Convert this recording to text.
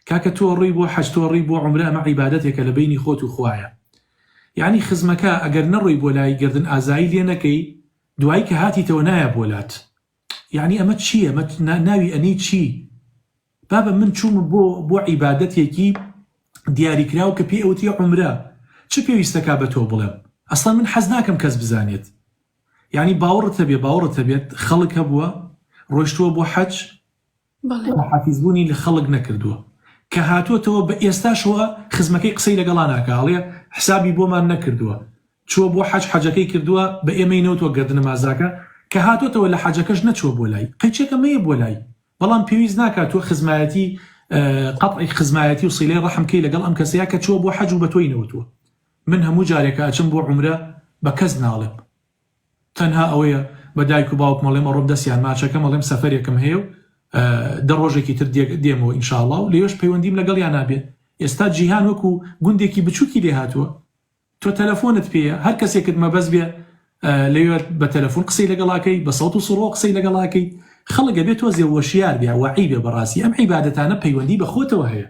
کاکە تۆ ڕووی بۆ حەج تۆ ڕووی بۆ عومرە ئەمە عیبادەتێکە لە بەینی خۆت و خوایە یانی خزمەکە ئەگەر نەڕۆی بۆ لای گەردن ئازایی لێ نەکەی دوایی کە هاتیتەوە نایە بۆ لات یانی ئەمە چییە ئەمە ناوی ئەنێی چی بابە من چووم بۆ بۆ عیبادەتێکی دیاریکراو کە پێی ئەوترێ عومرە چ پێویستەکا بە تۆ بڵێم ئەسڵەن من حەز ناکەم کەس بزانێت یانی باوەڕت هەبێ باوەڕت هەبێت خەڵک هەبووە ڕۆیشتووە بۆ حەج بەڵێ. حافیزبوونی لە خەڵک نەکردووە کە هاتووەتەوە بە ئێستاشەوە خزمەکەی قسەی لەگەڵا ناکا ئەڵێ حسابی بۆمان نەکردووە چووە بۆ حەج حەجەکەی کردووە بە ئێمەی نەوتووە گەردنە مازاکە کە هاتووەتەوە لە حەجەکەش نەچووە بۆ لای قەیچێکە مەیە بۆ لای بەڵام پێویست ناکات تۆ خزمایەتی قەتعی خزمایەتی و سیلەی ڕەحم کەی لەگەڵ ئەم کەسەیا کە چووە بۆ حەج و بە تۆی نەوتووە من هەموو جارێک کە ئەچم بۆ عومرە بە کەس ناڵێم تەنها ئەوەیە بە دایک و باوکم ئەڵێم ئەڕۆم دەستیان ماچەکەم ئەڵێم سەفەرێکم هەیە و دە ڕۆژێکی تر دێمەوە ان شاء اللە و لەوێش پەیوەندیم لەگەڵیان نابێ ئێستا جیهان وەکو گوندێکی بچوکی لێ هاتووە تۆ تەلەفۆنت پێیە هەر کەسێکت مەبەست بێ لەوێ بە تەلەفۆن قسەی لەگەڵاکەی بە سەوت و سڕۆ قسەی لەگەڵاکەی خەڵک ئەبێ تۆزێ وەشیار بێ وەعی بێ بەڕاستی ئەم عیبادەتانە پەیوەندی بە خۆتەوە هەیە.